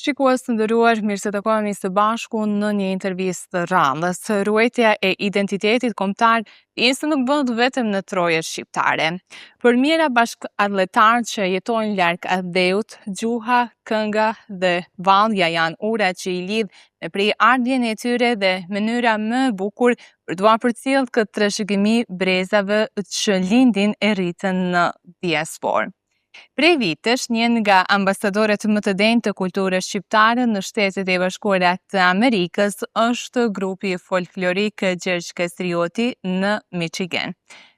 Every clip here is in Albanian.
Shikues të nderuar, mirë se takohemi së bashku në një intervistë të radhës. Ruajtja e identitetit kombëtar se nuk bëhet vetëm në trojet shqiptare. Për mijëra bashkatdhetarë që jetojnë larg atdheut, gjuha, kënga dhe vallja janë ura që i lidh me prejardhjen e tyre dhe mënyra më e bukur për t'ua përcjellë këtë trashëgimi brezave që lindin e rriten në diasporë. Prej vitesh, një nga ambasadorët më të denjë të kulturës shqiptare në Shtetet e Bashkuara të Amerikës është grupi folklorik Gjergj Kastrioti në Michigan.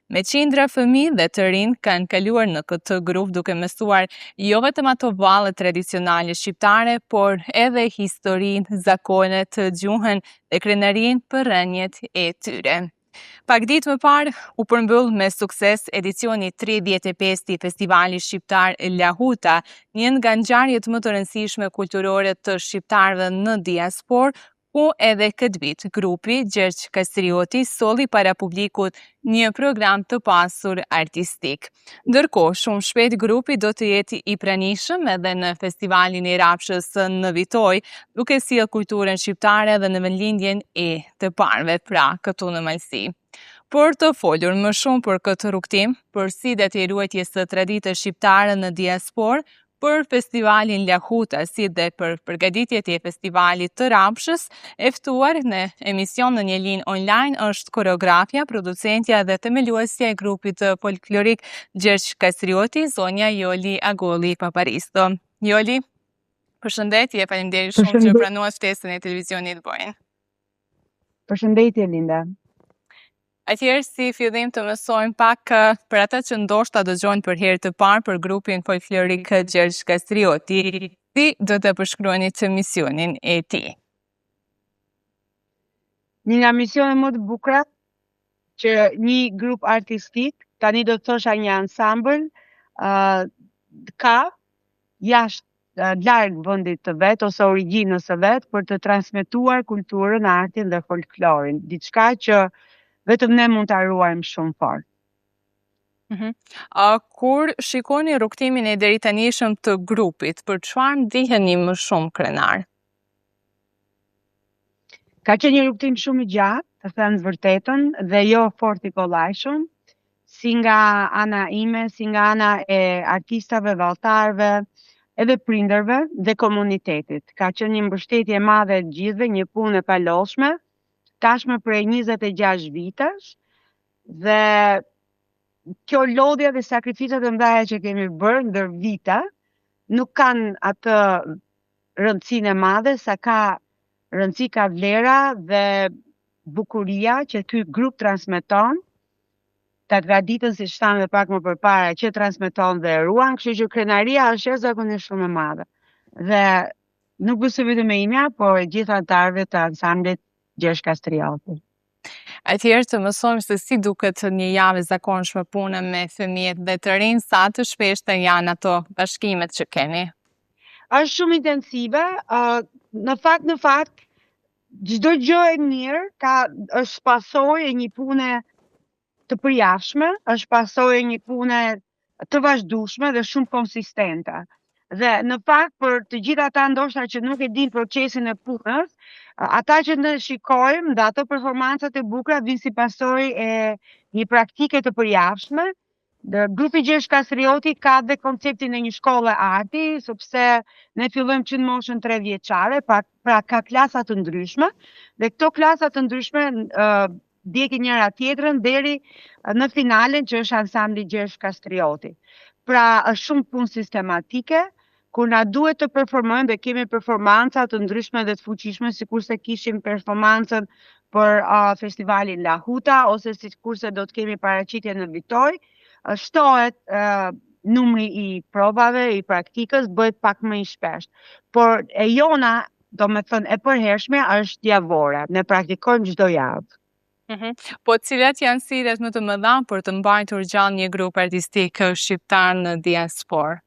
Me qindra fëmijë dhe të rinj kanë kaluar në këtë grup duke mësuar jo vetëm ato valle tradicionale shqiptare, por edhe historinë, zakonet, gjuhën dhe krenarinë për rrënjët e tyre. Pak ditë më parë u përmbyll me sukses edicioni 35 i Festivalit Shqiptar Lahuta, një nga ngjarjet më të rëndësishme kulturore të shqiptarëve në diasporë, ku edhe këtë vit grupi Gjergj Kastrioti solli para publikut një program të pasur artistik. Ndërkohë, shumë shpejt grupi do të jetë i pranishëm edhe në Festivalin e Rapshës në Vitojë, duke sjellë kulturën shqiptare edhe në vendlindjen e të parëve, pra këtu në Malësi. Për të folur më shumë për këtë rrugëtim, për sfidat e ruajtjes së traditës shqiptare në diasporë, për festivalin Lahuta si dhe për përgatitjet e festivalit të Rapshës, e ftuar në emision në një linjë online është koreografja, producentja dhe themeluesja e grupit folklorik Gjergj Kastrioti, zonja Joli Agolli Paparisto. Joli, përshëndetje, faleminderit shumë që pranuat ftesën e televizionit Bujn. Përshëndetje Linda. Atëherë si fillim të mësojmë pak për ata që ndoshta dëgjojnë për herë të parë për grupin folklorik Gjergj Kastrioti, si do të përshkruanit misionin e tij? Një nga misionet më të bukura që një grup artistik, tani do të thosha një ansambël, uh, ka jashtë larg vendit të vet ose origjinës së vet për të transmetuar kulturën, artin dhe folklorin, diçka që vetëm ne mund ta ruajmë shumë fort. Mm -hmm. A, kur shikoni rrugëtimin e deritanishëm të grupit, për çfarë ndiheni më shumë krenar? Ka qenë një rrugëtim shumë i gjatë, të them të vërtetën, dhe jo fort i kollajshëm, si nga ana ime, si nga ana e artistave, valltarëve, edhe prindërve dhe komunitetit. Ka qenë një mbështetje e madhe e të gjithëve, një punë e palodhshme, tashmë prej 26 vitesh dhe kjo lodhja dhe sakrificat e mëdha që kemi bërë ndër vite nuk kanë atë rëndësinë e madhe sa ka rëndësi ka vlera dhe bukuria që ky grup transmeton, ta traditën siç thamë dhe pak më përpara që transmeton dhe e ruan, kështu që krenaria është jashtëzakonisht shumë e madhe. Dhe nuk besoj vetëm e imja, por e gjithë anëtarëve të ansamblit Gjergj Kastrioti. Atëherë të mësojmë se si duket një javë e zakonshme pune me fëmijët dhe të rinj, sa të shpeshta janë ato bashkimet që keni? Është shumë intensive, uh, në fakt në fakt çdo gjë e mirë ka është pasojë e një pune të përjavshme, është pasojë e një pune të vazhdueshme dhe shumë konsistente. Dhe në fakt për të gjithë ata ndoshta që nuk e dinë procesin e punës, ata që ne shikojmë dhe ato performancat e bukura vijnë si pasojë e një praktike të përjavshme. Dhe grupi Gjergj Kastrioti ka dhe konceptin e një shkolle arti, sepse ne fillojmë që në moshën 3 vjeçare, pa, pra ka klasa të ndryshme dhe këto klasa të ndryshme uh, ndjekin njëra tjetrën deri në finalen që është ansambli Gjergj Kastrioti. Pra është shumë punë sistematike, kur na duhet të performojmë dhe kemi performanca të ndryshme dhe të fuqishme, sikurse kishim performancën për uh, festivalin Lahuta ose sikurse do të kemi paraqitje në Vitojë, shtohet uh, numri i provave, i praktikës, bëhet pak më i shpeshtë. Por e jona domethënë e përhershme është javore, ne praktikojmë çdo javë. Mm -hmm. Po cilat janë sfidat më të mëdha për të mbajtur gjallë një grup artistik shqiptar në diasporë?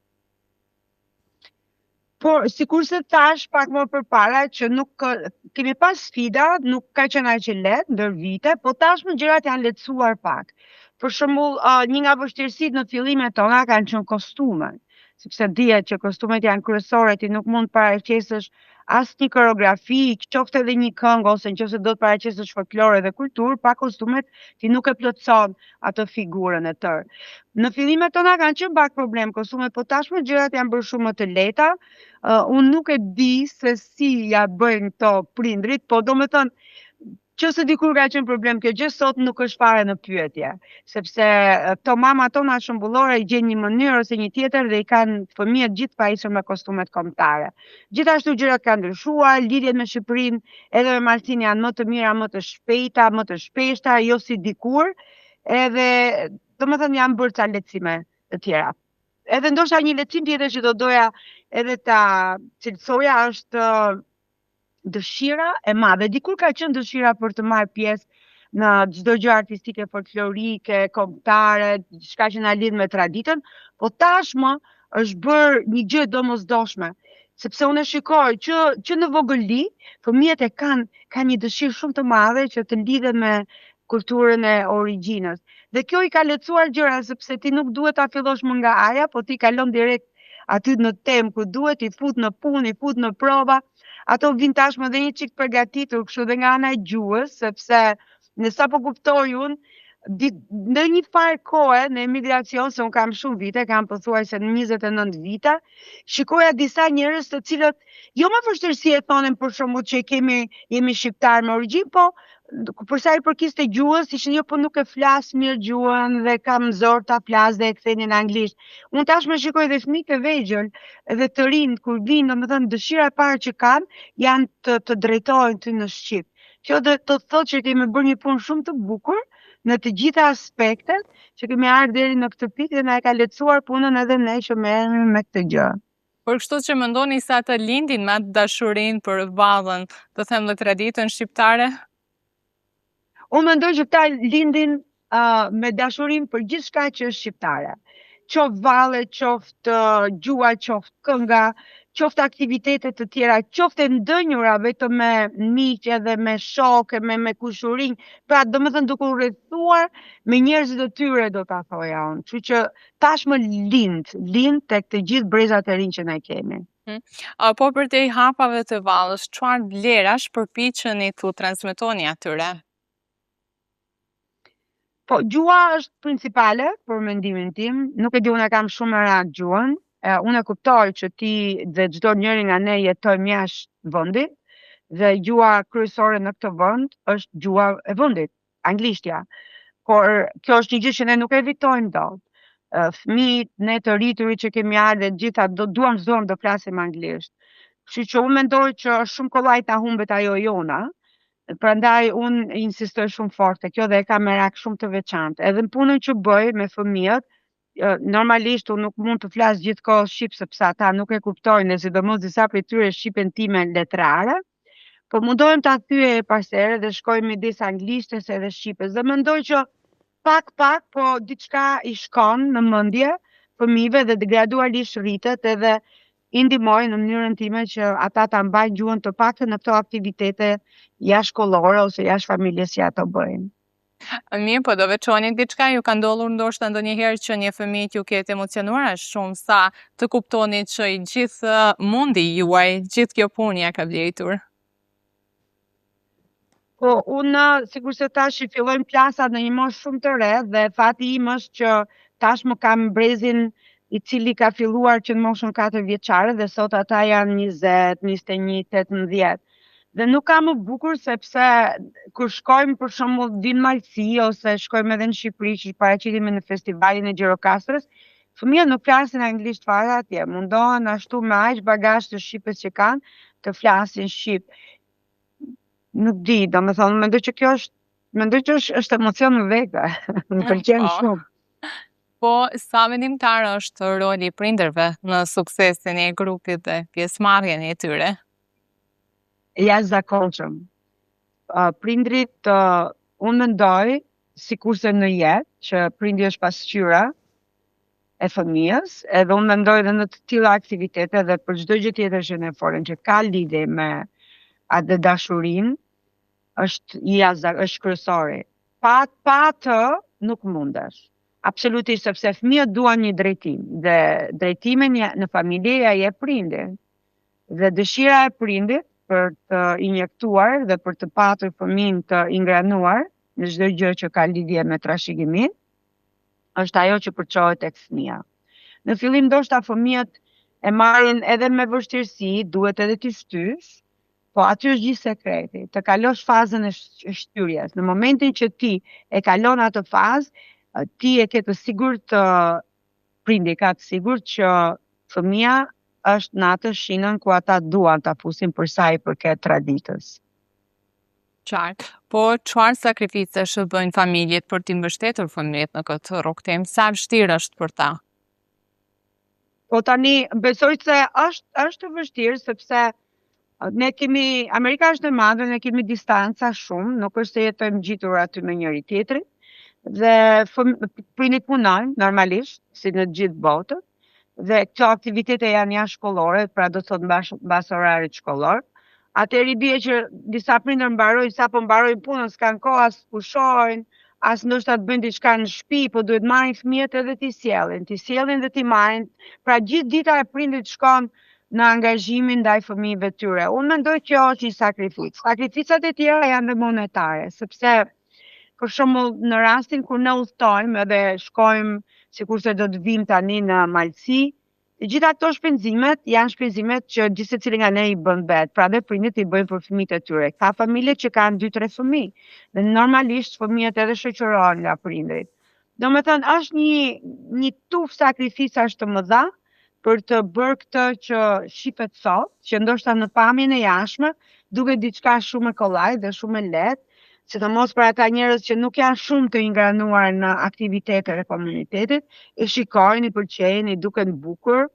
Por, sikurse thashë pak më përpara që nuk kemi pas sfida, nuk ka qenë aq e lehtë ndër vite, po tashmë gjërat janë lehtësuar pak. Për shembull, uh, një nga vështirësitë në fillimet tona kanë qenë kostumet. sepse dihet që kostumet janë kryesore, ti nuk mund të paraqesësh asnjë koreografi, qoftë edhe një këngë ose nëse do të paraqesësh folklore dhe kulturë, pa kostumet ti nuk e plotëson atë figurën e tërë. Në fillimet tona kanë qenë pak problem kostumet, po tashmë gjërat janë bërë shumë më të lehta. Uh, unë nuk e di se si ja bëjnë këto prindrit, po domethënë Që se dikur ka qenë problem kjo gjë, sot nuk është fare në pyetje, sepse këto mama tona shembullore gjejnë një mënyrë ose një tjetër dhe i kanë fëmijët gjithë pajisur me kostumet kombëtare. Gjithashtu gjërat kanë ndryshuar, lidhjet me Shqipërinë edhe me Malësinë janë më të mira, më të shpejta, më të shpeshta, jo si dikur, edhe domethënë janë bërë ca lehtësime të tjera. Edhe ndoshta një lehtësim tjetër që do doja edhe ta cilësoja është dëshira e madhe. Dikur ka qenë dëshira për të marrë pjesë në çdo gjë artistike, folklorike, kombëtare, diçka që na lidh me traditën, po tashmë është bërë një gjë e domosdoshme, sepse unë e shikoj që që në vogëli fëmijët e kanë kanë një dëshirë shumë të madhe që të lidhen me kulturën e origjinës. Dhe kjo i ka lehtësuar gjërat sepse ti nuk duhet ta fillosh më nga A-ja, po ti kalon direkt aty në temë ku duhet, i fut në punë, i fut në prova. Ato vijnë tashmë dhe një çik përgatitur kështu dhe nga ana e gjuhës, sepse në sa po kuptoj unë, di, në një farë kohe në emigracion, se unë kam shumë vite, kam pothuajse 29 vite, shikoja disa njerëz të cilët jo me vështirësi e thonin për shembull që kemi jemi shqiptar me origjinë, po për sa i përkiste gjuhës, ishin jo po nuk e flas mirë gjuhën dhe kam zor ta flas dhe e kthenin në anglisht. Unë tashmë shikoj dhe fëmijë të vegjël dhe të rinj kur vijnë, domethënë dëshira e parë që kanë janë të të drejtohen ty në shqip. Kjo do të thotë që kemi bërë një punë shumë të bukur në të gjitha aspektet që kemi ardhur deri në këtë pikë dhe na e ka lehtësuar punën edhe ne që merremi me këtë gjë. Por kështu që mendoni se ata lindin me atë dashurinë për vallen, të them dhe traditën shqiptare? Unë mendoj që këta lindin uh, me dashurinë për gjithçka që është shqiptare. Qoftë valle, qoftë uh, gjuha, qoftë kënga, qoftë aktivitete të tjera, qoftë e ndenjura vetëm me miq edhe me shokë, me me kushurinj, pra domethënë duke u rrethuar me njerëzit e tyre do ta thoja unë. Kështu që tashmë lind, lind tek të gjithë brezat e rinj që ne kemi. Hmm. Po përtej hapave të valles, çfarë vlerash përpiqeni t'u transmetoni atyre? Po, gjuha është principale për mendimin tim. Nuk e di, unë e kam shumë merak gjuhën. E, unë e kuptoj që ti dhe çdo njeri nga ne jetojmë jashtë vendit dhe gjuha kryesore në këtë vend është gjuha e vendit. anglishtja. Por kjo është një gjë që ne nuk e evitojmë dot. Fëmijët, ne të rriturit që kemi ardhur të gjitha do duam s'duam do flasim anglisht. Kështu që unë mendoj që është shumë kollaj ta humbet ajo jona. Prandaj unë insistoj shumë fort te kjo dhe e kam merak shumë të veçantë. Edhe në punën që bëj me fëmijët, normalisht unë nuk mund të flas gjithkohë shqip sepse ata nuk e kuptojnë, dhe sidomos disa prej tyre shqipen time letrare. Po mundohem ta thyej pas here dhe shkoj midis anglishtes edhe shqipes dhe mendoj që pak pak po diçka i shkon në mendje fëmijëve dhe gradualisht rritet edhe i ndihmoj në mënyrën time që ata ta mbajnë gjuhën të paktën në këto aktivitete jashtë shkollore ose jashtë familjes që ato bëjnë. Mirë, po do veçoni diçka, ju ka ndodhur ndoshta ndonjëherë që një fëmijë t'ju ketë emocionuar aq shumë sa të kuptoni që i gjithë mundi juaj, gjithë kjo punë ia ka vlejtur. Po, unë, sikurse thashë, i fillojmë klasat në një moshë shumë të re dhe fati im është që tashmë kam brezin i cili ka filluar që në moshën 4 vjeçare dhe sot ata janë 20, 21, 18. Dhe nuk ka më bukur sepse kur shkojmë për shembull në Malësi ose shkojmë edhe në Shqipëri që paraqitemi në festivalin e Gjirokastrës, fëmijët nuk flasin anglisht fare atje, mundohen ashtu me aq bagazh të shqipes që kanë të flasin shqip. Nuk di, domethënë, mendoj që kjo është mendoj që është është emocion në vete. Më pëlqen po. shumë. Po, sa vendimtar është roli i prindërve në suksesin e grupit dhe pjesëmarrjen e tyre? Jashtëzakonshëm. Uh, prindrit, uh, unë mendoj, sikurse në jetë, që prindi është pasqyra e fëmijës, edhe unë mendoj edhe në të tilla aktivitete dhe për çdo gjë tjetër që ne folëm që ka lidhje me atë dashurinë, është jashtë, është kryesori. Pa pa atë nuk mundesh. Absolutisht, sepse fëmijët duan një drejtim dhe drejtimin në familje ja jep prindi. Dhe dëshira e prindit për të injektuar dhe për të patur fëmijën të ingranuar në çdo gjë që ka lidhje me trashëgiminë, është ajo që përçohet tek fëmija. Në fillim ndoshta fëmijët e marrin edhe me vështirësi, duhet edhe t'i shtysh, Po aty është gjithë sekreti, të kalosh fazën e shtyrjes. Në momentin që ti e kalon atë fazë, ti e ke të sigurt, prindi ka të sigurt që fëmija është në atë shinën ku ata duan ta fusin për sa i përket traditës. Qartë. Po çfarë sakrificesh bëjnë familjet për t'i mbështetur fëmijët në këtë rrugëtim? Sa vështirë është për ta? Po tani besoj se është është e vështirë sepse ne kemi Amerika është e madhe, ne kemi distanca shumë, nuk është se jetojmë ngjitur aty me njëri tjetrin dhe prindit punojnë normalisht si në të gjithë botën dhe këto aktivitete janë jashtë shkollore, pra do të thotë mbas mbas orarit shkollor. Atëherë i bie që disa prindër mbarojnë sapo mbarojnë punën, s'kanë kohë as të pushojnë, as ndoshta të bëjnë diçka në shtëpi, po duhet marrin fëmijët edhe t'i sjellin, t'i sjellin dhe t'i marrin. Pra gjithë dita e prindit shkon në angazhimin ndaj fëmijëve të tyre. Unë mendoj kjo është një sakrificë. Sakrificat e tjera janë dhe monetare, sepse për shembull në rastin kur ne udhëtojmë edhe shkojmë sikurse do të vijmë tani në Malësi, Të gjitha këto shpenzimet janë shpenzimet që gjithsecili nga ne i bën vetë, pra dhe prindit i bëjnë për fëmijët e tyre. Ka familje që kanë 2-3 fëmijë dhe normalisht fëmijët edhe shoqërohen nga prindërit. Domethënë është një një tufë sakrificash të mëdha për të bërë këtë që shifet sot, që ndoshta në pamjen e jashtme duket diçka shumë e kollajtë dhe shumë e lehtë, sidomos për ata njerëz që nuk janë shumë të ingranuar në aktivitetet e komunitetit, i shikojnë, i pëlqejnë, i duken bukur.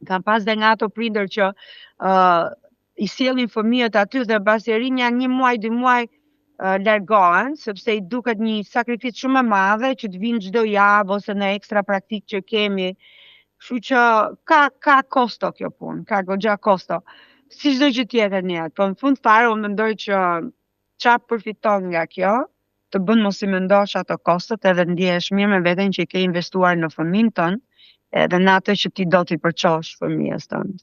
Kam pas dhe nga ato prindër që uh, i sjellin fëmijët aty dhe mbasi rrinë nja një muaj, dy muaj uh, largohen, sepse i duket një sakrificë shumë e madhe që të vinë çdo javë ose në ekstra praktikë që kemi. Kështu që ka ka kosto kjo punë, ka goxha kosto. Si çdo gjë tjetër në jetë, po në fund fare unë mendoj që ça përfiton nga kjo, të bën mos i mendosh ato kostot edhe ndjehesh mirë me veten që i ke investuar në fëmijën tënd, edhe në atë që ti do t'i përçosh fëmijës tënd.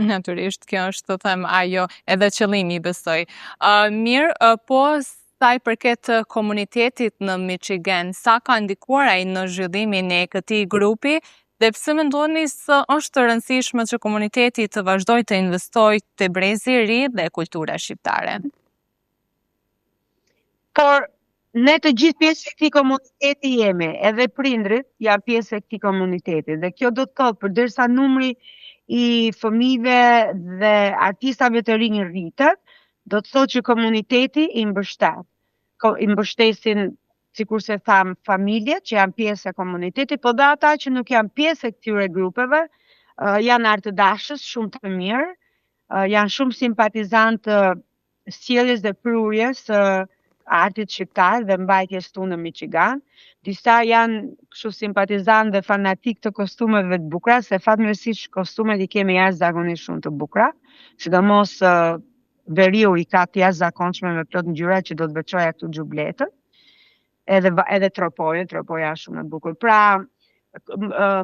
Natyrisht, kjo është të them ajo edhe qëllimi besoj. Uh, mirë, uh, po sa i përket komunitetit në Michigan, sa ka ndikuar ai në zhvillimin e këtij grupi dhe pse mendoni se është e rëndësishme që komuniteti të vazhdojë të investojë te brezi i ri dhe kultura shqiptare? Por ne të gjithë pjesë e këtij komuniteti jemi, edhe prindrit janë pjesë e këtij komuniteti dhe kjo do të thotë përderisa numri i fëmijëve dhe artistave të rinj rritet, do të thotë që komuniteti i mbështet. I mbështesin sikurse thamë, familjet që janë pjesë e komunitetit, po dhe ata që nuk janë pjesë e këtyre grupeve, janë artëdashës shumë të mirë, janë shumë simpatizantë të sjelljes dhe prurjes së artit shqiptar dhe mbajtjes këtu në Michigan. Disa janë kështu simpatizantë dhe fanatikë të kostumeve të bukura, se fatmirësisht kostumet i kemi jashtëzakonisht shumë të bukura, sidomos Veriu i ka të jashtëzakonshme me plot ngjyra që do të veçoja këtu xhubletën. Edhe edhe Tropojën, Tropoja është shumë e bukur. Pra,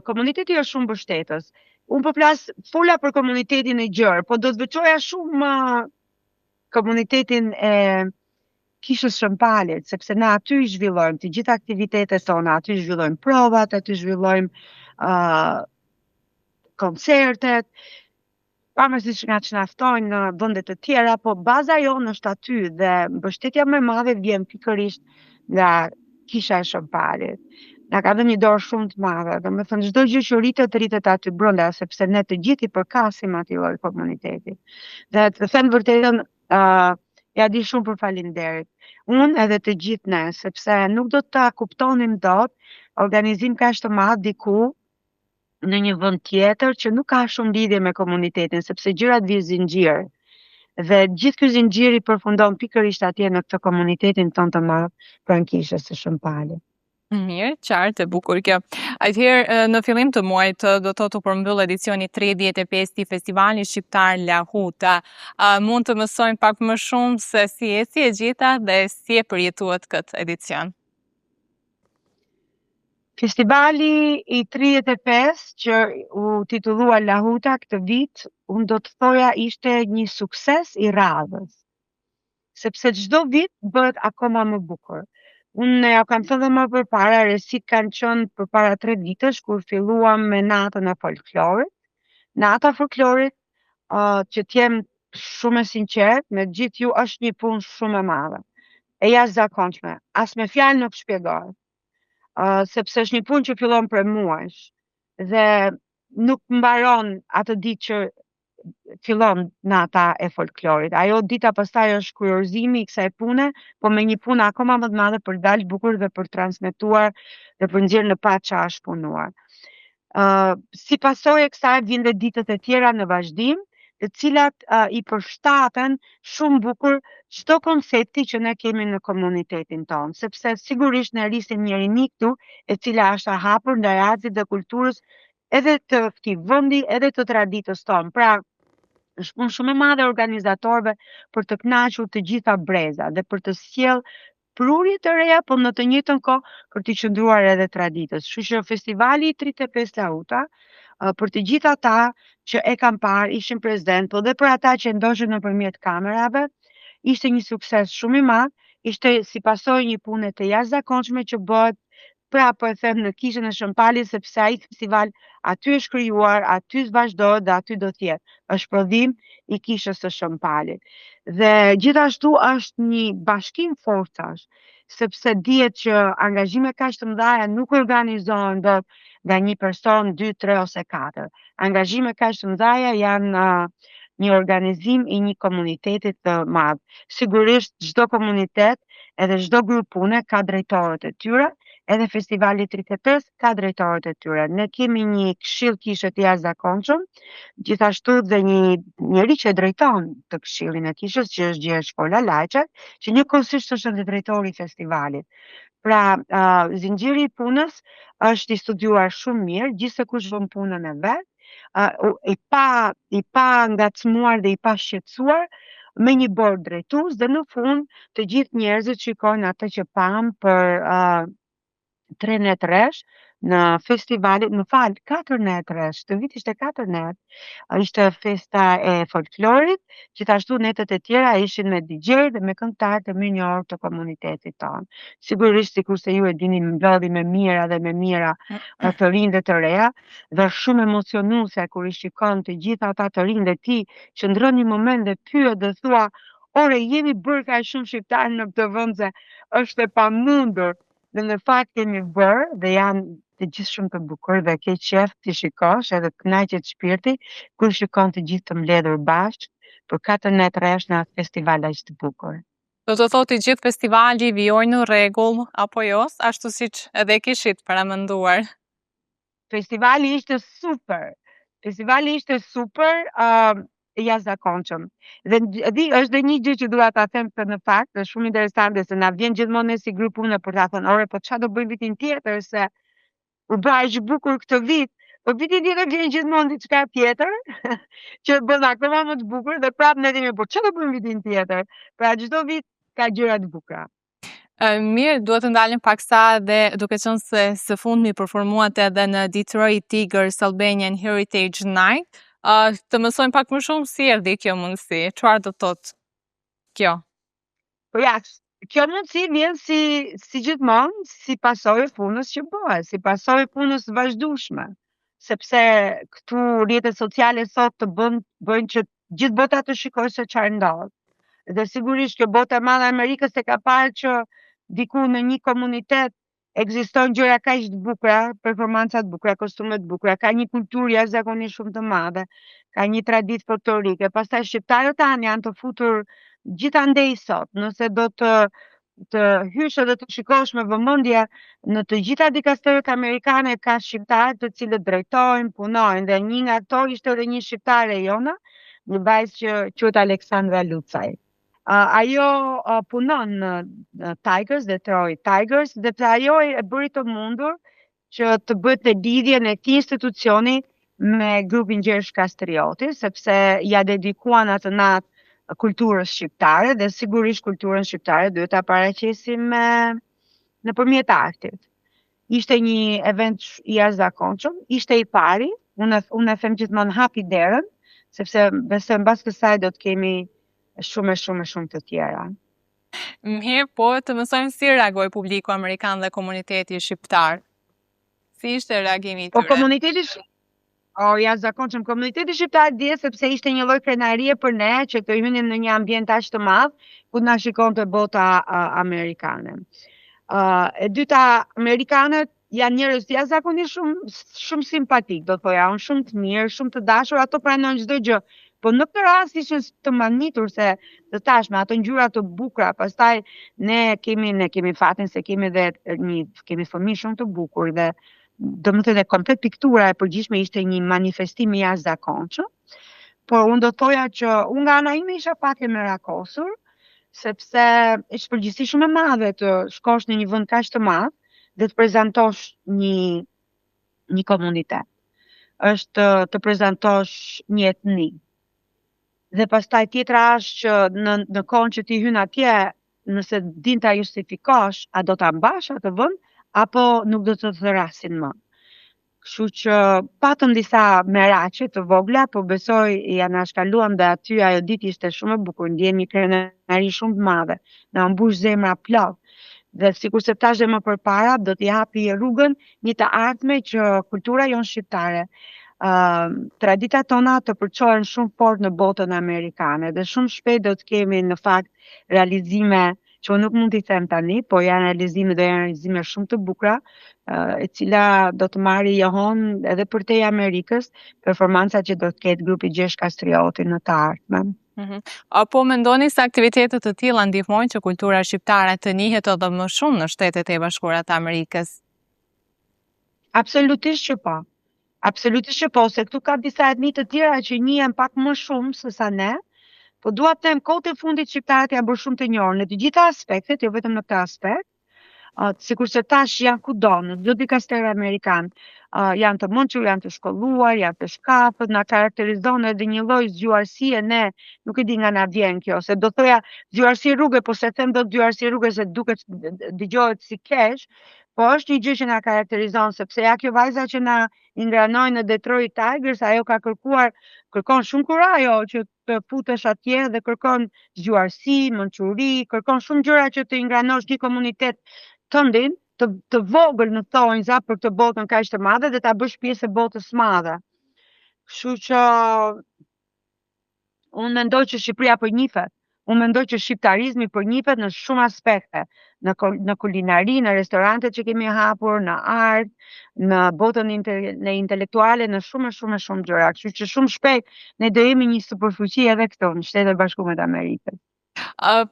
komuniteti është shumë mbështetës. Unë po flas fola për komunitetin e gjerë, po do të veçoja shumë komunitetin e Kishës Shën Palit, sepse ne aty i zhvillojmë të gjitha aktivitetet tona, aty zhvillojmë provat, aty zhvillojmë uh, koncertet, pavarësisht nga ç'na ftojnë në vende të tjera, po baza jonë është aty dhe mbështetja më e madhe vjen pikërisht nga Kisha e Shën Palit. Na ka dhënë një dorë shumë të madhe, domethënë çdo gjë që rritet, rritet aty brenda, sepse ne të gjithë i përkasim atij lloj komuniteti. Dhe të them të vërtetën, uh, ia di shumë për faleminderit. Unë edhe të gjithë ne, sepse nuk do ta kuptonim dot organizim kaq të madh diku në një vend tjetër që nuk ka shumë lidhje me komunitetin, sepse gjërat vijnë zinxhir. Dhe gjithë ky zinxhiri përfundon pikërisht atje në këtë komunitetin tonë të madh pranë kishës së Shën Palit. Mirë, qartë e bukur kjo. Atëherë në fillim të muajit do të thotë u përmbyll edicioni 35 i Festivalit Shqiptar Lahuta. A mund të mësojmë pak më shumë se si eci e gjitha dhe si e përjetuat këtë edicion? Festivali i 35 që u titullua Lahuta këtë vit, unë do të thoja ishte një sukses i radhës. Sepse çdo vit bëhet akoma më bukur. Unë ja kam thënë dhe më përpara, risitë kanë qenë përpara 3 vitesh kur filluam me natën e folklorit. Nata e folklorit, uh, që të jem shumë e sinqertë me gjithë ju është një punë shumë e madhe. E jashtëzakonshme, as me fjalë nuk shpjegohet. uh, sepse është një punë që fillon prej muajsh dhe nuk mbaron atë ditë që fillon nata e folklorit. Ajo dita pastaj është kurorëzimi i kësaj pune, po me një punë akoma më të madhe për të dalë bukur dhe për transmetuar dhe për nxjerrë në pah ça është punuar. Uh, si pasojë e kësaj vijnë dhe ditët e tjera në vazhdim, të cilat uh, i përshtaten shumë bukur çdo koncepti që ne kemi në komunitetin tonë, sepse sigurisht ne rrisim një rini këtu, e cila është e hapur ndaj artit dhe kulturës edhe të këtij vendi, edhe të traditës tonë. Pra, është punë shumë e madhe e organizatorëve për të kënaqur të gjitha brezat dhe për të sjellë prurje të reja, po në të njëjtën kohë për t'i qëndruar edhe traditës. Kështu që festivali i 35 Lahuta, për të gjithë ata që e kanë parë, ishin prezent, po dhe për ata që ndoqën nëpërmjet kamerave, ishte një sukses shumë i madh, ishte si pasojë një pune të jashtëzakonshme që bëhet prapë po e them në Kishën e Shën Palit sepse ai festival aty është krijuar, aty vazhdohet dhe aty do të jetë. Është prodhim i Kishës së Shën Palit. Dhe gjithashtu është një bashkim forcash, sepse dihet që angazhime kaq të mëdha nuk organizohen dot nga një person, 2, 3 ose 4. Angazhime kaq të mëdha janë uh, një organizim i një komuniteti të madh. Sigurisht çdo komunitet edhe çdo grup pune ka drejtorët e tyre, edhe festivali 35 ka drejtorët e tyre. Ne kemi një këshill kishe të jashtëzakonshëm, gjithashtu dhe një njeri që drejton të këshillin e kishës, që është Gjergj Kola Lajçak, që njëkohësisht është edhe drejtori i festivalit. Pra, uh, zinxhiri i punës është i studiuar shumë mirë, gjithsekush bën punën e vet, uh, i pa i pa ngacmuar dhe i pa shqetësuar me një bord drejtues dhe në fund të gjithë njerëzit shikojnë atë që pamë për uh, tre net rresht në festivalin, më fal, katër net rresht, këtë vit ishte katër net. Ishte festa e folklorit, gjithashtu netët e tjera ishin me DJ dhe me këngëtarë të mirënjohur të komunitetit tonë. Sigurisht, sikurse ju e dini, mblodhi me mijëra dhe me mijëra të rinj dhe të reja, dhe është shumë emocionuese kur i shikon të gjithë ata të rinj dhe ti qëndron një moment dhe pyet dhe thua, ore, jemi bërë kaq shumë shqiptarë në këtë vend se është e pamundur. Dhe në fakt jemi bërë dhe janë të gjithë shumë të bukur dhe ke qejf t'i shikosh edhe të kënaqet shpirti kur shikon të gjithë të mbledhur bashkë për katër net rresht në atë festival aq të bukur. Do të thotë i gjithë festivali vijoi në rregull apo jo, ashtu siç edhe e kishit paramenduar. Festivali ishte super. Festivali ishte super, uh, i jashtëzakonshëm. Dhe di, është dhe një gjë që dua ta them këtë në fakt, është shumë interesante se na vjen gjithmonë ne si grup pune për ta thënë, ore, po çfarë do bëjmë vitin tjetër se u bë aq bukur këtë vit. Po vitin tjetër vjen gjithmonë diçka tjetër që e bën akoma më të bukur dhe prapë ne themi, po çfarë do bëjmë vitin tjetër? Pra çdo vit ka gjëra të bukura. Mirë, duhet të ndalim paksa dhe duke qenë se së fundmi performuat edhe në Detroit Tigers Albanian Heritage Night, uh, të mësojmë pak më shumë si erdhi kjo mundësi, çfarë do të thotë kjo? Po ja, kjo mundësi vjen si si gjithmonë, si pasojë e punës që bëhet, si pasojë e punës së vazhdueshme, sepse këtu rrjetet sociale sot të bën bëjnë që gjithë bota të shikojë se çfarë ndodh. Dhe sigurisht kjo bota e madhe e Amerikës e ka parë që diku në një komunitet ekzistojnë gjëra kaq të bukura, performanca të bukura, kostume të bukura, ka një kulturë jashtëzakonisht shumë të madhe, ka një traditë folklorike. Pastaj shqiptarët tanë janë të futur gjithandej sot, nëse do të të hysh edhe të shikosh me vëmendje në të gjitha dikasteret amerikane ka shqiptarë të cilët drejtojnë, punojnë dhe një nga ato ishte edhe një shqiptare jona, një vajzë që quhet Aleksandra Lucaj. Uh, ajo uh, punon në, në Tigers, Detroit Tigers, dhe pra ajo e bëri të mundur që të bëhet në lidhjen e këtij institucioni me grupin Gjergj Kastrioti, sepse ia dedikuan atë natë kulturës shqiptare dhe sigurisht kulturën shqiptare duhet ta paraqesim me nëpërmjet artit. Ishte një event i jashtëzakonshëm, ishte i pari, unë unë e them gjithmonë hapi derën, sepse besoj mbas kësaj do të kemi shumë e shumë e shumë të tjera. Mirë, po të mësojmë si reagoi publiku amerikan dhe komuniteti shqiptar. Si ishte reagimi i po, tyre? Po komuniteti O, jashtëzakonshëm komuniteti shqiptar dje sepse ishte një lloj krenarie për ne që të hynim në një ambient aq të madh ku na shikonte bota uh, amerikane. Uh, e dyta, amerikanët janë njerëz jashtëzakonisht shumë shumë simpatik, do thoja, unë shumë të mirë, shumë të dashur, ato pranojnë çdo gjë. Po në këtë rast ishin të mahnitur se të thashë me ato ngjyra të bukura, pastaj ne kemi ne kemi fatin se kemi dhe një kemi fëmijë shumë të bukur dhe domethënë komplet piktura e përgjithshme ishte një manifestim i jashtëzakonshëm. Por unë do thoja që unë nga ana ime isha pak e merakosur, sepse është përgjegjësi shumë e madhe të shkosh në një vend kaq të madh dhe të prezantosh një një komunitet. Është të prezantosh një etni. Dhe pastaj tjetra është që në në kohën që ti hyn atje, nëse din ta justifikosh, a do ta mbash atë vend apo nuk do të thërrasin më. Kështu që patëm disa meraqe të vogla, po besoj i anashkaluam dhe aty ajo ditë ishte shumë e bukur, ndjemë një krenari shumë të madhe, na u mbush zemra plot. Dhe sikurse thashë dhe më përpara, do t'i hapi rrugën një të ardhme që kultura jonë shqiptare, uh, traditat tona të përçohen shumë fort në botën amerikane dhe shumë shpejt do të kemi në fakt realizime që unë nuk mund t'i them tani, po janë realizime, do janë realizime shumë të bukura, e cila do të marrë jehonë edhe përtej Amerikës, performancat që do të ketë grupi Gjergj Kastrioti në të ardhmen. Mm -hmm. A po mendoni se aktivitete të tilla ndihmojnë që kultura shqiptare të njihet edhe më shumë në Shtetet e Bashkuara të Amerikës? Absolutisht që po. Absolutisht që po, se këtu ka disa etni të tjera që njihen pak më shumë se sa ne, po dua të them kohët e fundit shqiptarët janë bërë shumë të njohur në të gjitha aspektet, jo vetëm në këtë aspekt. Uh, sikurse thashë janë kudo, në çdo dikaster amerikan, uh, janë të mençur, janë të shkolluar, janë të shkathët, na karakterizon edhe një lloj zgjuarsie ne, nuk e di nga na vjen kjo, se do thoja zgjuarsi rruge, po s'e them dot zgjuarsi rruge se duket dëgjohet si keq, Po është një gjë që na karakterizon, sepse ja kjo vajza që na ingranoi në Detroit Tigers, ajo ka kërkuar, kërkon shumë kurajo që të futesh atje dhe kërkon zgjuarsi, mençuri, kërkon shumë gjëra që të ingranosh një komunitet tëndin, të, të vogël në thonjza për këtë botën kaq të madhe dhe ta bësh pjesë e botës së madhe. Kështu që Unë mendoj që Shqipëria po njihet. Unë mendoj që shqiptarizmi po njihet në shumë aspekte, në në kulinari, në restorantet që kemi hapur, në art, në botën inte, në intelektuale, në shumë e shumë e shumë gjëra. Kështu që shumë shpejt ne do jemi një superfuqi edhe këtu në Shtetet e Bashkuara të Amerikës.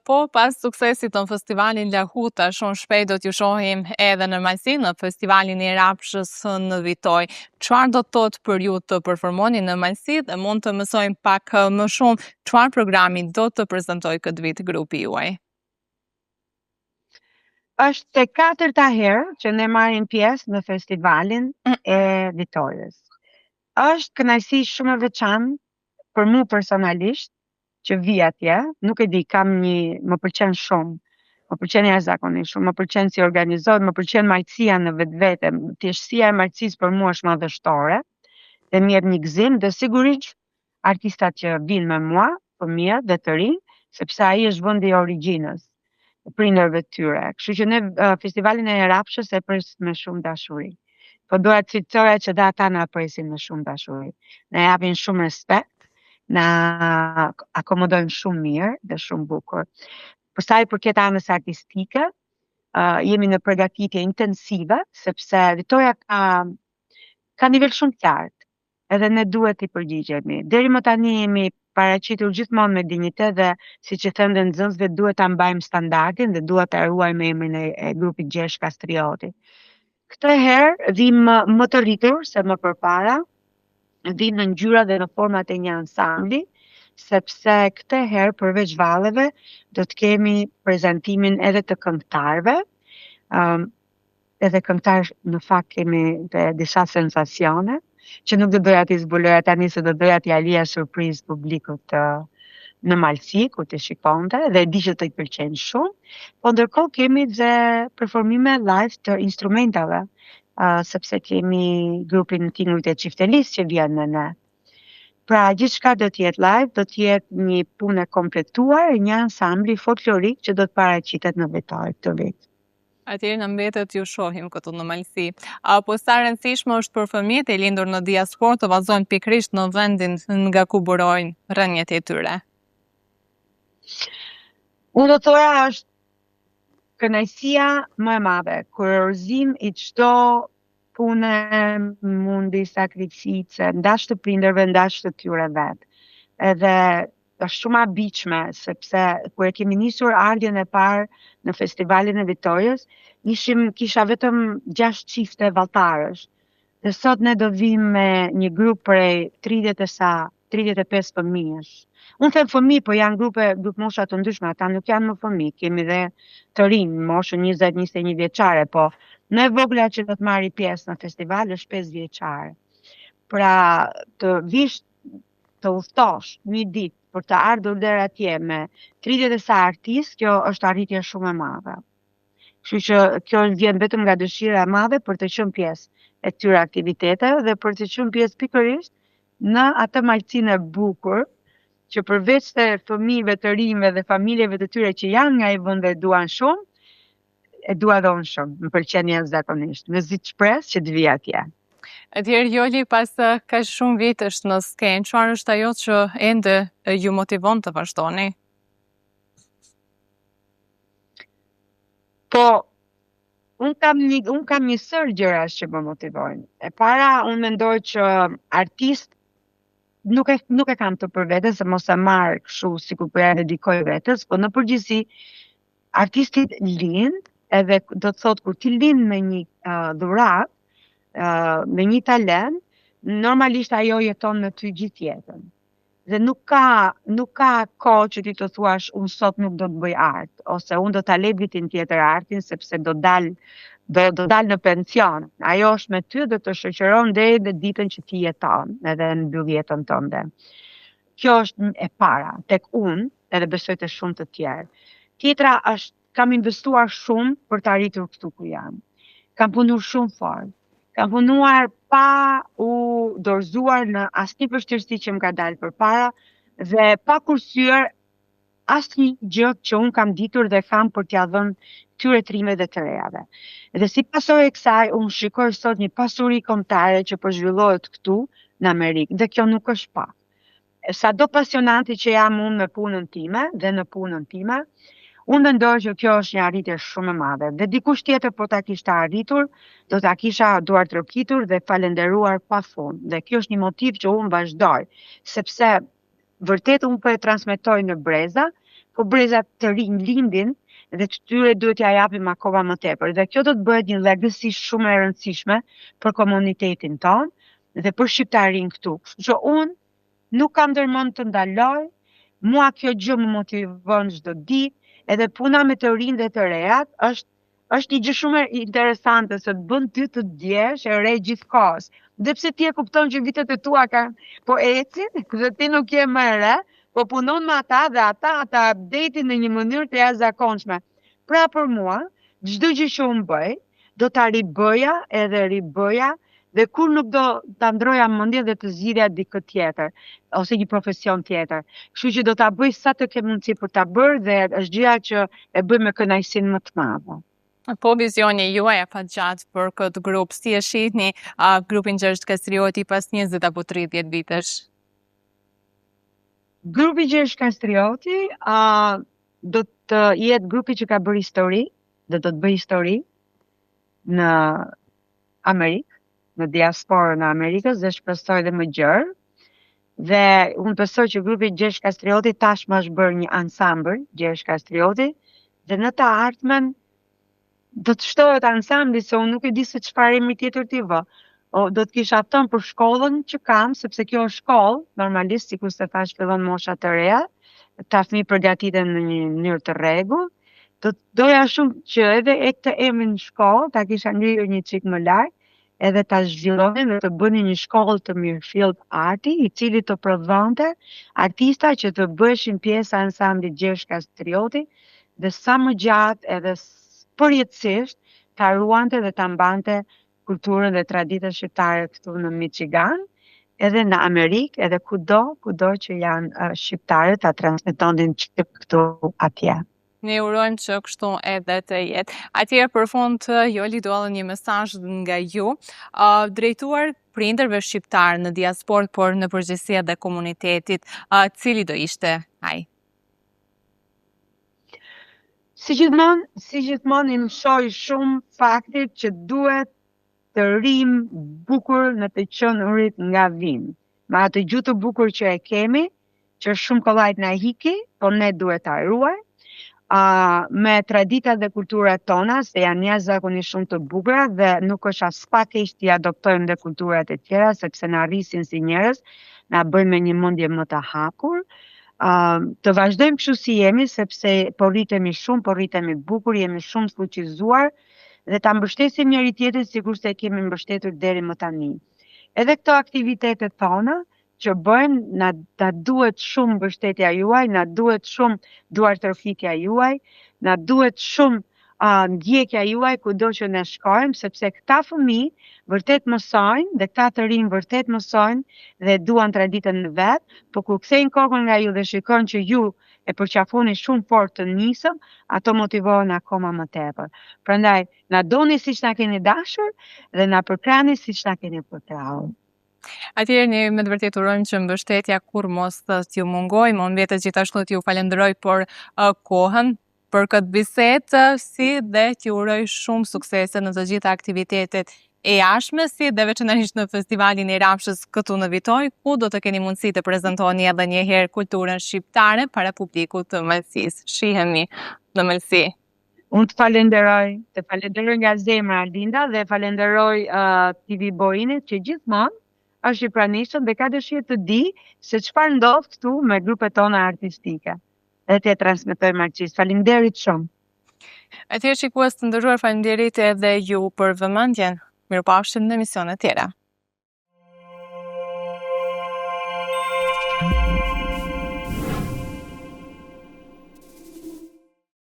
Po, pas suksesit në festivalin Lahuta, shumë shpejt do t'ju shohim edhe në Malësi, në festivalin e Rapshës në Vitojë. Çfarë do të thotë për ju të performoni në Malësi dhe mund të mësojmë pak më shumë çfarë programi do të prezantojë këtë vit grupi juaj? Është e katërta herë që ne marrim pjesë në festivalin mm. e Vitojës. Është kënaqësi shumë e veçantë për mua personalisht, që vij atje, nuk e di, kam një, më pëlqen shumë, më pëlqen jashtëzakonisht shumë, më pëlqen si organizohet, më pëlqen malësia në vetvete, thjeshtësia e malësisë për mua është madhështore dhe më jep një gëzim dhe sigurisht artistat që vijnë me mua, fëmijët dhe të rinj, sepse ai është vendi i origjinës prindërve të tyre. Kështu që ne festivalin e Rapshës e pres me shumë dashuri. Po doja të cilësoja që dhe ata na presin me shumë dashuri. Na japin shumë respekt, na akomodojnë shumë mirë dhe shumë bukur. Për sa i përket anës artistike, uh, jemi në përgatitje intensive, sepse Vitoja ka, ka nivel shumë të lartë. edhe ne duhet t'i përgjigjemi. Deri më tani jemi paraqitur gjithmonë me dinjitet dhe siç i them dhe nxënësve duhet ta mbajmë standardin dhe duhet ta ruajmë emrin e, e grupit Gjergj Kastrioti. Këtë herë vijmë më të rritur se më përpara, vijmë në ngjyra dhe në format e një ansambli, sepse këtë herë përveç valleve do të kemi prezantimin edhe të këngëtarëve. Um, edhe këngëtarë në fakt kemi dhe disa sensacione që nuk do doja t'i zbuloja tani se do doja t'ia lija surprizë publikut të. në Malësi kur t'i shikonte dhe e di që do t'i pëlqejnë shumë, po ndërkohë kemi dhe performime live të instrumentave, uh, sepse kemi grupin Tingujt e Çiftelisë që vjen me ne. Pra, gjithçka do të jetë live, do të jetë një punë e kompletuar e një ansambli folklorik që do të paraqitet në Vitojë këtë vit. Atëherë na mbetet t'ju shohim këtu në Malësi. Apo sa e rëndësishme është për fëmijët e lindur në diasporë të vallëzojnë pikërisht në vendin nga ku burojnë rrënjët e tyre? Unë do thoja është kënaqësia më e madhe, kurorëzim i çdo pune, mundi, sakrifice, ndash të prindërve, ndash të tyre vetë. Edhe është shumë habitshme, sepse kur e kemi nisur ardhjen e parë në festivalin e Vitojës, ishim kisha vetëm 6 çifte valltarësh. Dhe sot ne do vim me një grup prej 30 e sa, 35 fëmijësh. Unë them fëmijë, po janë grupe, grupmosha të ndryshme, ata nuk janë më fëmijë, kemi dhe të rinj, moshën 20-21 vjeçare, po më e vogla që do të marri pjesë në festival është 5 vjeçare. Pra, të vish të udhëtosh një ditë për të ardhur deri atje me 30 e sa artistë, kjo është arritje shumë e madhe. Kështu që kjo vjen vetëm nga dëshira e madhe për të qenë pjesë e këtyre aktiviteteve dhe për të qenë pjesë pikërisht në atë malësinë e bukur që përveç të fëmijëve të rinjve dhe familjeve të tyre që janë nga ai vend dhe e duan shumë, e dua dhe unë shumë, më pëlqen jashtëzakonisht. Mezi ç'pres që të vij atje. Atëherë Joli pas kaq shumë vitesh në skenë, çfarë është ajo që ende ju motivon të vazhdoni? Po, unë kam një, unë kam një sërë gjërash që më motivojnë. E para, unë mendoj që artist nuk e nuk e kam të për vete se mos e marr kështu sikur po ja dedikoj vetes, po në përgjithësi artisti lind edhe do të thotë kur ti lind me një uh, dhuratë, uh, me një talent, normalisht ajo jeton me ty gjithë jetën. Dhe nuk ka nuk ka kohë që ti të thuash unë sot nuk do të bëj art ose unë do ta lë vitin tjetër artin sepse do dal do do dal në pension. Ajo është me ty dhe të shoqëron deri në ditën që ti jeton edhe mbyll jetën tënde. Kjo është e para tek unë edhe besoj te shumë të tjerë. Tjetra është kam investuar shumë për të arritur këtu ku jam. Kam punuar shumë fort. Kam punuar pa u dorëzuar në asnjë vështirësi që më ka dalë përpara dhe pa kursyer asnjë gjë që unë kam ditur dhe kam për t'ia dhënë këtyre të rinjve dhe të rejave. Dhe si pasojë e kësaj, unë shikoj sot një pasuri kombëtare që po zhvillohet këtu në Amerikë dhe kjo nuk është pak. Sado pasionante që jam unë me punën time dhe në punën time, unë mendoj që kjo është një arritje shumë e madhe dhe dikush tjetër po ta kishte arritur, do ta kisha duartrokitur dhe falënderuar pafund. Dhe kjo është një motiv që unë vazhdoj, sepse vërtet unë po e transmetoj në breza, po breza të rinj lindin dhe të tyre duhet t'ia japim akoma më tepër. Dhe kjo do të bëhet një legacy shumë e rëndësishme për komunitetin tonë dhe për shqiptarinë këtu. Kështu që unë nuk kam ndërmend të ndaloj, mua kjo gjë më motivon çdo ditë, edhe puna me të rinj dhe të rejat është është një gjë shumë interesante se të bën ty të ndjehesh e re gjithkohës. Dhe pse ti e kupton që vitet e tua kanë po ecin dhe ti nuk je më e re, po punon me ata dhe ata ta update në një mënyrë të jashtëzakonshme. Pra për mua, çdo gjë që unë bëj, do ta ribëja edhe ribëja dhe kurrë nuk do ta ndroja mendjen dhe të zgjidhja dikë tjetër ose një profesion tjetër. Kështu që do ta bëj sa të kem mundësi për ta bërë dhe është gjëja që e bëj me kënaqësinë më të madhe. Po vizioni juaj afatgjatë për këtë grup, si e shihni a, grupin Gjergj Kastrioti pas 20 apo 30 vitesh? Grupi Gjergj Kastrioti a, do të jetë grupi që ka bërë histori dhe do të bëjë histori në Amerikë, në diasporën e Amerikës dhe shpresoj dhe më gjerë. Dhe unë besoj që grupi Gjergj Kastrioti tashmë është bërë një ansambël Gjergj Kastrioti dhe në të ardhmen do të shtohet ansambli se unë nuk e di se çfarë emri tjetër t'i vë. O, do të kisha thënë për shkollën që kam, sepse kjo është shkollë, normalisht sikurse thashë fillon mosha të reja, ta fëmijë përgatiten në një mënyrë të rregullt. Do të doja shumë që edhe e këtë emrin shkollë ta kisha ngritur një çik më lart. edhe ta zhvillonin dhe të bënin një shkollë të mirëfilltë arti, i cili të prodhonte artista që të bëheshin pjesë e ansamblit Gjergj Kastrioti dhe sa më gjatë edhe përjetësisht ta ruante dhe ta mbante kulturën dhe traditën shqiptare këtu në Michigan, edhe në Amerikë, edhe kudo, kudo që janë shqiptarët ta transmetonin këtu atje. Ne urojmë që kështu edhe të jetë. Atëherë për fund Joli dua edhe një mesazh nga ju, uh, drejtuar prindërve shqiptarë në diasporë, por në përgjithësi edhe komunitetit, uh, cili do ishte ai? Si gjithmonë, si gjithmonë i mëshoj shumë faktit që duhet të rrimë bukur në të qenurit nga vijmë. Me atë gjuhë të bukur që e kemi, që është shumë kollaj të na iki, po ne duhet ta ruajmë. Uh, me traditat dhe kulturat tona, se janë jashtëzakonisht shumë të bukura dhe nuk është aspak keq t'i adoptojmë dhe kulturat e tjera, sepse na rrisin si njerëz, na bëjnë me një mendje më të hapur. Uh, të vazhdojmë kështu si jemi, sepse po rritemi shumë, po rritemi bukur, jemi shumë të fuqizuar dhe ta mbështesim njëri tjetrin sikurse e kemi mbështetur deri më tani. Edhe këto aktivitetet tona që bëjmë, na, na duhet shumë mbështetja juaj, na duhet shumë duartrokitja juaj, na duhet shumë uh, ndjekja juaj kudo që ne shkojmë, sepse këta fëmijë vërtet mësojnë dhe këta të rinj vërtet mësojnë dhe duan traditën e vet, po kur kthejnë kokën nga ju dhe shikojnë që ju e përqafoni shumë fort të nisëm, ato motivohen akoma më tepër. Prandaj, na doni siç na keni dashur dhe na përkrahni siç na keni përkrahur. Atëherë ne me të vërtetë urojmë që mbështetja kurrë mos t'ju mungojë, më mbetet gjithashtu t'ju falenderoj për uh, kohën, për këtë bisedë, si dhe t'ju uroj shumë suksese në të gjitha aktivitetet e ardhshme, si dhe veçanërisht në festivalin e Rrafshës këtu në Vitojë, ku do të keni mundësi të prezantoni edhe një herë kulturën shqiptare para publikut të Malësisë. Shihemi në Malësi. Unë të falenderoj, të falenderoj nga zemra Linda dhe falenderoj uh, TV Boinit që gjithmonë është i pranishëm dhe ka dëshirë të di se çfarë ndodh këtu me grupet tona artistike dhe t'ia transmetojmë Malësisë. Faleminderit shumë. Atëherë shikues të nderuar, faleminderit edhe ju për vëmendjen. Mirupafshim në emisione tjera.